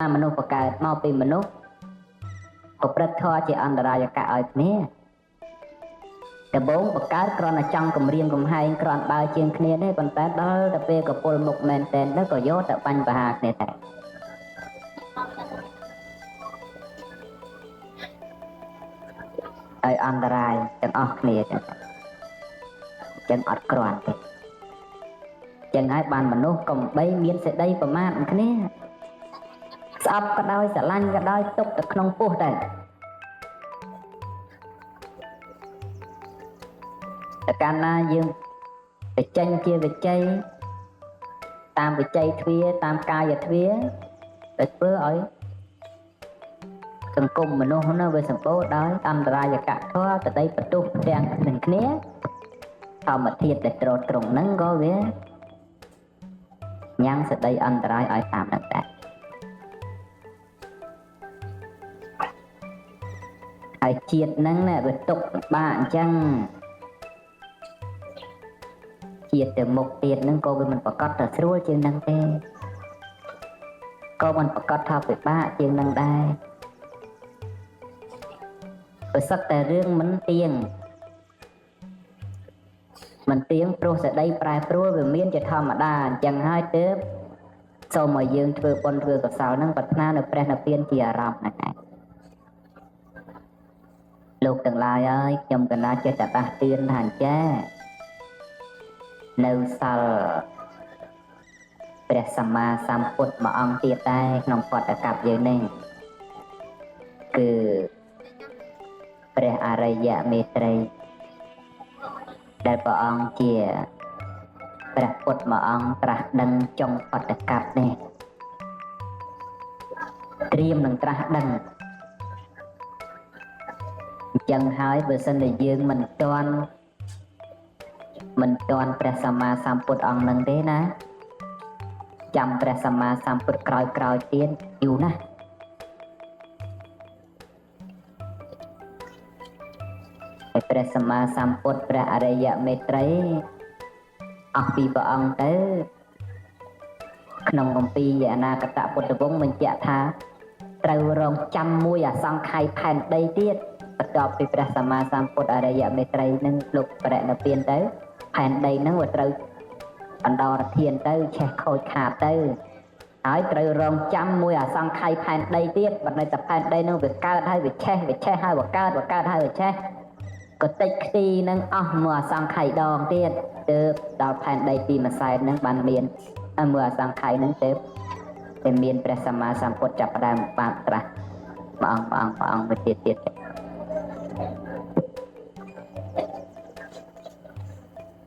មនុស្សបង្កើតមកពីមនុស្សប្រព្រឹត្តធម៌ជាអន្តរាយកៈឲ្យគ្នាដំបូងបង្កើតគ្រាន់តែចង់គម្រាមកំហែងគ្រាន់បើជាងគ្នាទេប៉ុន្តែដល់ទៅពេលកពុលមុខមែនតែនទៅក៏យកទៅបាញ់ប្រហារគ្នាដែរឲ្យអន្តរាយទាំងអស់គ្នាចឹងអត់គ្រាន់ទេចឹងហើយបានមនុស្សកំបីមានសេចក្តីប្រមាថគ្នាស្អប់ក៏ដោយស្រឡាញ់ក៏ដោយទុកទៅក្នុងពោះដែរតែកាលណាយើងទៅចេញជាវិជ័យតាមវិជ័យទ្វាតាមកាយទ្វាទៅធ្វើឲ្យសង្គមមនុស្សនោះវាសម្បូរដោយអន្តរាយកធម៌តដីបន្ទុះទាំងនឹងគ្នាធម្មធាតុដែលត្រត្រង់ហ្នឹងក៏វាញ៉ាំងសេចក្តីអន្តរាយឲ្យតាមនឹងដែរហើយជាតិហ្នឹងណាវាទុកបាក់អញ្ចឹងជាតិទៅមុខទៀតហ្នឹងក៏វាមិនប្រកាសថាស្រួលជាងហ្នឹងទេក៏មិនប្រកាសថាពិបាកជាងហ្នឹងដែរព្រោះសឹកតែរឿងមិនទៀងមិនទៀងព្រោះសេចក្តីប្រែប្រួលវាមានជាធម្មតាអញ្ចឹងហើយទើបសូមឲ្យយើងធ្វើបុណ្យធ្វើកុសលហ្នឹងប្រាថ្នានៅព្រះនិព្វានជាអារម្មណ៍ហ្នឹងឯងលោកទាំងឡាយអើយខ្ញុំកណាចេះតែដាស់តឿនថាអញ្ចេះនៅសល់ព្រះសម្មាសម្ពុទ្ធមួយអង្គទៀតដែរក្នុងបដកັບយើងនេះគឺព្រះអរិយមេត្រីដែលព្រះអង្គជាព្រះពុទ្ធមួយអង្គត្រាស់ដឹងចុងបដកັບនេះត្រៀមនឹងត្រាស់ដឹងអញ្ចឹងហើយបើសិនជាយើងមិនទាន់ព្រះសម្មាសម្ពុទ្ធអង្គនឹងទេណាចាំព្រះសម្មាសម្ពុទ្ធក្រោយៗទៀតយូរណាស់ហើយព្រះសម្មាសម្ពុទ្ធព្រះអរិយមេត្រីអស់ពីព្រះអង្គទៅក្នុងគម្ពីរអនាគតពុទ្ធវង្សបញ្ជាក់ថាត្រូវរងចាំមួយអសង្ខ័យផែនដីទៀតបន្ទាប់ពីព្រះសម្មាសម្ពុទ្ធអរិយមេត្រីនឹងលោកបរិនិព្វានទៅផែនដីនឹងវាត្រូវអន្តរធានទៅឆេះខូចខាតទៅហើយត្រូវរងចាំមួយអសង្ខ័យផែនដីទៀតបណ្ដៃតែផែនដីនឹងវាកើតហើយវាឆេះវាឆេះហើយវាកើតវាកើតហើយវាឆេះក៏តិចខ្ទីនឹងអស់មួយអសង្ខ័យដងទៀតទើបដល់ផែនដីទីមួយសែននឹងបានមានមួយអសង្ខ័យនឹងទើបតែមានព្រះសម្មាសម្ពុទ្ធចាប់ផ្ដើមបានត្រាស់ព្រះអង្គព្រះអង្គព្រះអង្គទៅទៀតទៀត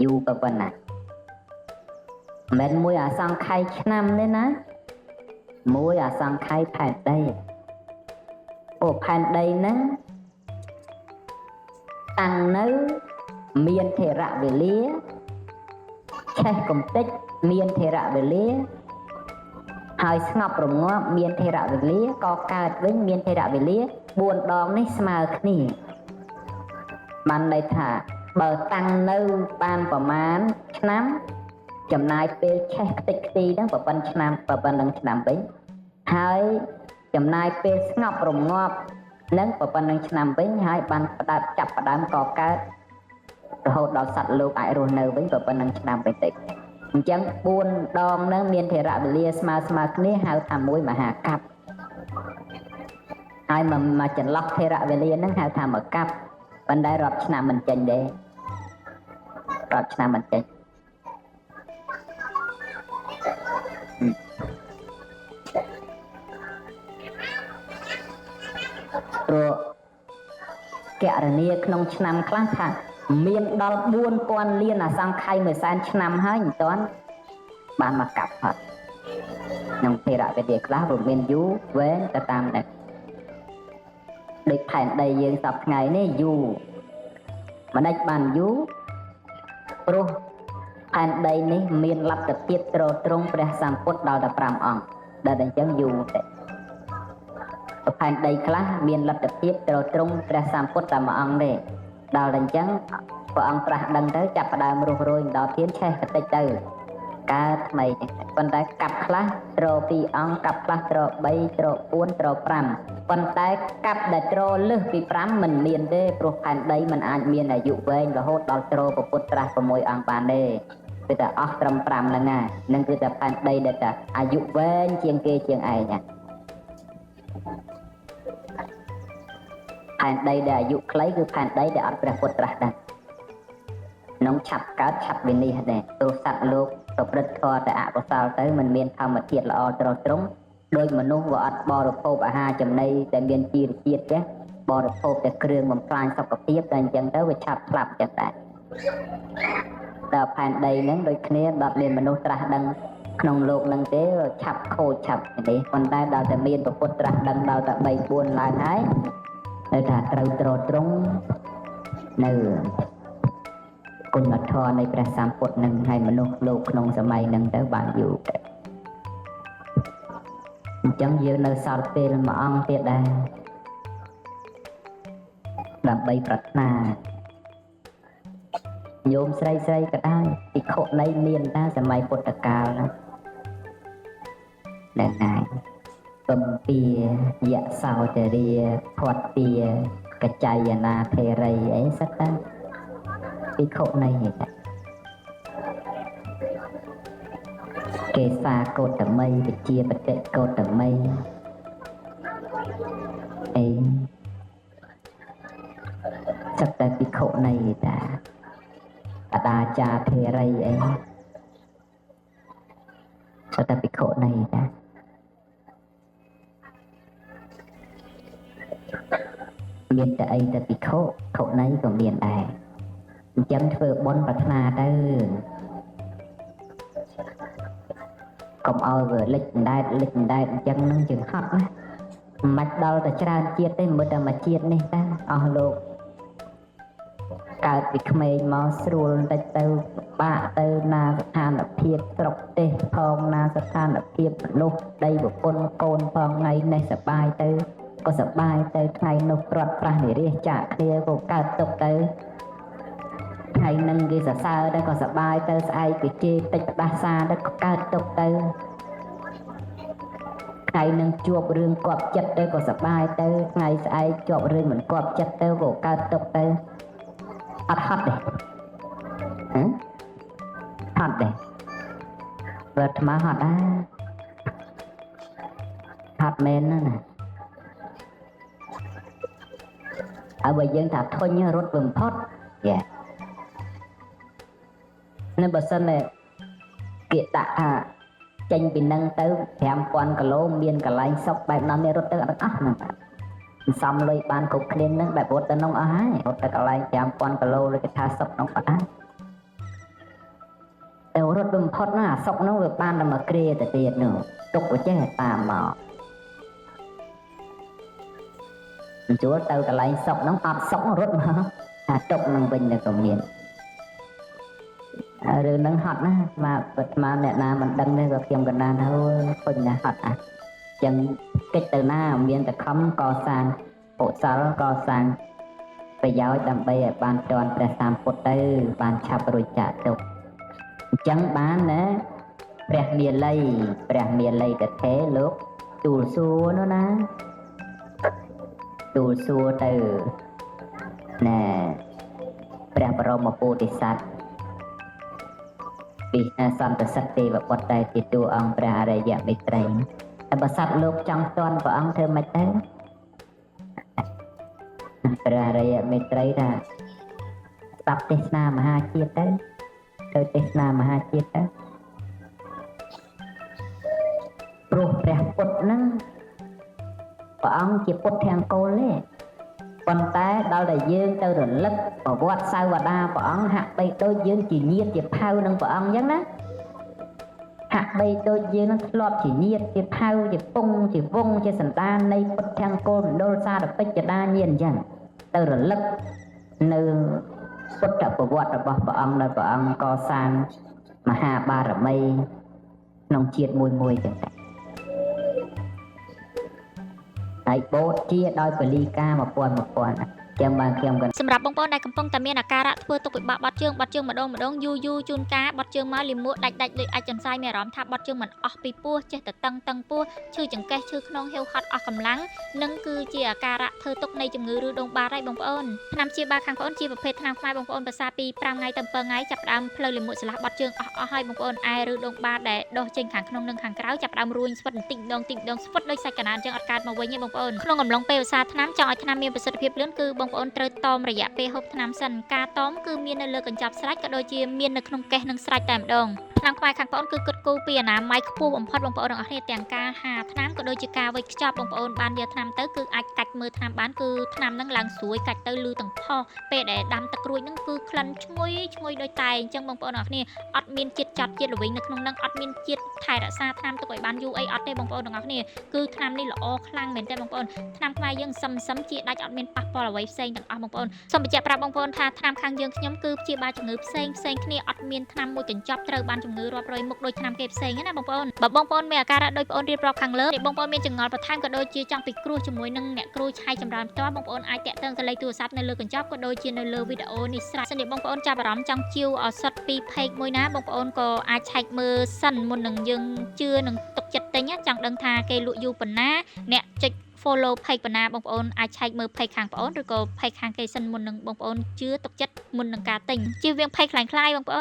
យូរប៉ុណ្ណាមិនមួយអសង្ខ័យឆ្នាំទេណាមួយអសង្ខ័យផែនដីអូផែនដីហ្នឹងតាំងនៅមានថេរវេលាឆេះកំតិចមានថេរវេលាហើយស្ងប់រងាប់មានថេរវេលាក៏កើតវិញមានថេរវេលា4ដងនេះស្មើគ្នាបានន័យថាបើតាំងនៅបានប្រមាណឆ្នាំចំណាយពេលឆេះខ្ទេចខ្ទីហ្នឹងប្រប៉ុណ្ណឆ្នាំប្រប៉ុណ្ណឹងឆ្នាំវិញហើយចំណាយពេលស្ងប់រងាប់នឹងប្រប៉ុណ្ណឹងឆ្នាំវិញហើយបានផ្ដើមចាប់ផ្ដើមកកើតរហូតដល់សត្វលោកអាចរស់នៅវិញប្រប៉ុណ្ណឹងឆ្នាំវិញទៅអញ្ចឹង4ដងហ្នឹងមានថេរវេលាស្មើស្មើគ្នាហៅថាមួយមហាកັບហើយមកចន្លោះថេរវេលាហ្នឹងហៅថាមកកាប់ប៉ុន្តែរាប់ឆ្នាំមិនចេញទេរាប់ឆ្នាំមិនចេញព្រោះកណនាក្នុងឆ្នាំខ្លះថាមានដល់4000លានអសង្ខ័យមួយសែនឆ្នាំហើយមិនទាន់បានមកកាប់ហត់ក្នុងថេរវេលាខ្លះវាមានយូរវែងទៅតាមនេះដូចផែនដីយើងសប្តាហ៍ថ្ងៃនេះយូរមិនដាច់បានយូរព្រោះផែនដីនេះមានលទ្ធភាពទ្រទ្រង់ព្រះសម្ពុទ្ធដល់តែ5អង្គដែលអញ្ចឹងយូរទេផែនដីខ្លះមានលទ្ធភាពទ្រទ្រង់ព្រះសម្ពុទ្ធតែមួយអង្គទេដល់តែអញ្ចឹងព្រះអង្គត្រាស់ដឹងទៅចាប់ផ្ដើមរស់រយដល់ធានឆេះកតិចទៅ កើតថ្មីចឹងប៉ុន្តែកាប់ខ្លះត្រ2អង្គកាប់ខ្លះត្រ3ត្រ4ត្រ5ប៉ុន្តែកាប់ដែលត្រលើសពី5មិនមានទេព្រោះផែនដីមិនអាចមានអាយុវែងរហូតដល់ត្រពុទ្ធត្រាស់6អង្គបានទេគឺតែអស់ត្រឹម5ហ្នឹងណានឹងគឺតែផែនដីដែលតែអាយុវែងជាងគេជាងឯងណាផែនដីដែលអាយុខ្លីគឺផែនដីដែលអត់ព្រះពុទ្ធត្រាស់ដែរនងឆាប់កើតឆាប់វិនិច្ឆ័យដែរព្រោះសត្វលោកប្រព្រឹត្តធម៌តែអកុសលទៅមិនមានធម្មជាតិល្អត្រត្រង់ដោយមនុស្សវាអត់បរិភោគអាហារចំណីដែលមានជីវជាតិទេបរិភោគតែគ្រឿងបំផ្លាញសុខភាពតែអញ្ចឹងទៅវាឆាប់ស្លាប់ចឹងដែរដល់ផែនដីហ្នឹងដូចគ្នាដល់មានមនុស្សត្រាស់ដឹងក្នុងលោកហ្នឹងទេឆាប់ខូចឆាប់នេះប៉ុន្តែដល់តែមានពុទ្ធត្រាស់ដឹងដល់តែ3 4ឡើងហើយនៅថាត្រូវត្រត្រង់នៅគុណធម៌នៃព្រះសម្ពុទ្ធនឹងឲ្យមនុស្សលោកក្នុងសម័យនឹងទៅបានយូរទៅអញ្ចឹងយើងនៅសល់ពេលមួយអង្គទៀតដែរដើម្បីប្រាថ្នាញោមស្រីស្រីក៏ដោយភិក្ខុនៃមានតាសម័យពុទ្ធកាលហ្នឹងហើយពំពាយសោទរាភ័ត្តាកច័យនាធេរីអីសិតតាភិក្ខុនៃកេសាកោតមីវិជាបតិកោតមីអីសិតតែភិក្ខុនៃតាអដាចាធេរីអីសិតតែភិក្ខុនៃតាមានតែអីតែភិក្ខុខុនៃក៏មានដែរអញ្ចឹងធ្វើបុណ្យប្រាថ្នាទៅកុំឲ្យវាលិចដែតលិចដែតអញ្ចឹងនឹងជាងហត់ណាមិនបាច់ដល់តែច្រើនជាតិទេមើលតែមួយជាតិនេះតាអស់លោកកើតពីក្មេងមកស្រួលបន្តិចទៅបាក់ទៅណាស្ថានភាពស្រុកទេសផងណាស្ថានភាពមនុស្សដីប្រពន្ធកូនផងថ្ងៃនេះសប្បាយទៅក៏សប្បាយទៅថ្ងៃនោះព្រាត់ប្រាសនិរាសចាកគ្នាក៏កើតទុកទៅថ្ងៃនឹងគេសរសើរទៅក៏សប្បាយទៅស្អែកគេជេរតិចផ្ដាសាទៅក៏កើតទុកទៅថ្ងៃនឹងជួបរឿងគប់ចិត្តទៅក៏សប្បាយទៅថ្ងៃស្អែកជាប់រឿងមិនគប់ចិត្តទៅក៏កើតទុកទៅអត់ហត់ទេហ៎ហត់ទេបើអាត្មាហត់ដែរហត់មែនណាណាហើយបើយើងថាធុញរត់បំផុតយ៉ានៅបើសិនតែគេដាក់ថាចេញពីនឹងទៅ5000គីឡូមានកន្លែងសុកបែបណានេះរត់ទៅអត់អស់ហ្នឹងបាទសំលុយបានគ្រប់គ្នានឹងបែបរត់ទៅនោះអស់ហើយរត់ទៅកន្លែង5000គីឡូឬគេថាសុកនោះអត់ហើយតែរត់បំផុតណាអាសុកនោះវាបានតែមួយគ្រាទៅទៀតនោះទុកវាចេះតាមមកជួលទៅកន្លែងសុកនោះអត់សុករត់មកថាទុកនឹងវិញទៅក៏មានរឿងហ្នឹងហត់ណាមកអាត្មាអ្នកណាមិនដឹងទេក៏ខ្ញុំកណ្ដាលហើយពេញណាហត់ណាចឹងកិច្ចទៅណាមានតែខំកសាងកុសលកសាងប្រយោជន៍ដើម្បីឲ្យបានទាន់ព្រះសម្ពុទ្ធទៅបានឆាប់រួចចាកទុក្ខអញ្ចឹងបានណាព្រះមាលីព្រះមាលីតថេលោកទូលសួរនោះណាទូលសួរទៅណែព្រះបរមពោធិសត្វពីសន្តសិទ្ធទេវបុត្រដែលជាតួអង្គព្រះអរិយមេត្រីតែបើសត្វលោកចង់ទាន់ព្រះអង្គធ្វើម៉េចទៅព្រះអរិយមេត្រីថាស្ដាប់ទេសនាមហាជាតិទៅទៅទេសនាមហាជាតិទៅព្រោះព្រះពុទ្ធហ្នឹងព្រះអង្គជាពុទ្ធទាំងកូលទេប៉ុន្តែដល់តែយើងទៅរលឹកប្រវត្តិសាវតាព្រះអង្គហាក់បីដូចយើងជាញាតិជាផៅនឹងព្រះអង្គអញ្ចឹងណាហាក់បីដូចយើងនឹងធ្លាប់ជាញាតិជាផៅជាពងជាវងជាសន្តាននៃពុទ្ធទាំងកូលមណ្ឌលសារពេចដាញាតិអញ្ចឹងទៅរលឹកនៅពុទ្ធប្រវត្តិរបស់ព្រះអង្គដែលព្រះអង្គកសាងមហាបារមីក្នុងជាតិមួយមួយចឹងតែហើយបូជាដោយពលីកា1000 1000 ចឹងបានខ្ញុំក៏ សម្រាប់បងប្អូនដែលកំពុងតែមានអាការៈធ្វើទុក្ខពិបាកបាត់ជើងបាត់ជើងម្ដងម្ដងយូរយូរជួនកាលបាត់ជើងមកលាមកដាច់ដាច់ដូចអាចចន្សាយមានអារម្មណ៍ថាបាត់ជើងមិនអស់ពីពោះចេះតែតឹងតឹងពោះឈឺចង្កេះឈឺខ្នងហៀវហត់អស់កម្លាំងនឹងគឺជាអាការៈធ្វើទុក្ខនៃជំងឺឬដងបាតហើយបងប្អូនថ្នាំជាបាខាងបងប្អូនជាប្រភេទថ្នាំខ្មែរបងប្អូនប្រសាពី5ថ្ងៃទៅ7ថ្ងៃចាប់ផ្ដើមផ្លូវលាមកឆ្លាស់បាត់ជើងអស់អស់ហើយបងប្អូនឯឬដងបាតដែលដុះចេញខាងក្នុងនិងខាងក្រៅចាប់ផ្ដើមរួញស្វិតបន្តិចម្ដងតិចម្ដងស្វិតដូចសាច់កណានអញ្ចឹងអត់កើតមកវិញទេបងប្អូនក្នុងអំឡុងពេលឧស្សាហ៍ថ្នាំចង់ឲ្យថ្នាំមានប្រសិទ្ធភាពលឿនគឺបងប្អូនត្រូវតមរយៈពេលហូបថ្នាំសិនការតមគឺមាននៅលើកញ្ចប់ស្រេចក៏ដូចជាមាននៅក្នុងកេសនិងស្រេចតែម្ដងថ្នាំខ្មែរខាងបងប្អូនគឺគិតគូរពីអនាម័យខ្ពស់បំផុតបងប្អូនទាំងអស់គ្នាទាំងការហាថ្នាំក៏ដូចជាការវេចខ្ចប់បងប្អូនបានយកថ្នាំទៅគឺអាចកាច់មើលថ្នាំបានគឺថ្នាំហ្នឹងឡើងស្រួយកាច់ទៅលឺទាំងផុសពេលដែលដាំទឹករួចហ្នឹងគឺក្លិនឈ្ងុយឈ្ងុយដូចតែអញ្ចឹងបងប្អូនទាំងអស់គ្នាអត់មានជាតិចត់ជាតិល្វីងនៅក្នុងហ្នឹងអត់មានជាតិថែរក្សាថ្នាំទុកឲ្យបានយូរអីអត់ទេបងប្អូនទាំងអស់គ្នាគឺថ្នាំនេះល្អខ្លាំងមែនទែនបងប្អូនថ្នាំខ្មែរយើងសឹមសឹមជាដាច់អត់មានប៉ះពាល់អ្វីផ្សេងទាំងអស់បងប្អូនសូមបញ្ជាក់ប្រាប់បងប្អូនថាថ្នាំខាងយើងខ្ញុំគឺព្យាបាលជំងឺផ្សេងផ្សេងគ្នាអត់មានថ្នាំមួយកញ្ចប់ត្រូវបានជំងឺរាប់រយមុខដូចថ្នាំគេផ្សេងណាបងប្អូនបើបងប្អូនមានអាការៈដូចបងប្អូនរៀបរាប់ខាងលើបងប្អូនមានចង្អុលបន្ថែមក៏ដូចជាចង់ពិគ្រោះជាមួយនឹងអ្នកគ្រូឆៃចម្រើនផ្ទាល់បងប្អូនអាចតាក់ទងទៅលេខទូរស័ព្ទនៅលើកញ្ចប់ក៏ដូចជានៅលើវីដេអូនេះស្រេចសិនជាបងប្អូនចាប់អារម្មណ៍ចង់ជាវឱសថពី page មួយណាបងប្អូនក៏អាចឆែកមើលសិនមុននឹងយើងជឿនឹងទុកចិត្តទិញណាចង់ដឹងថាគេលក់យូរប៉ុណ្ណាអ្នកចុច follow page ប៉ុណ្ណាបងប្អូនអាចឆែកមើល page ខាងបងប្អូនឬក៏ page ខាងគេសិនមុននឹងបងប្អូនជឿទុកចិត្តមុននឹងការទិញជៀសវាង page ក្លែងក្លាយបងប្អូន។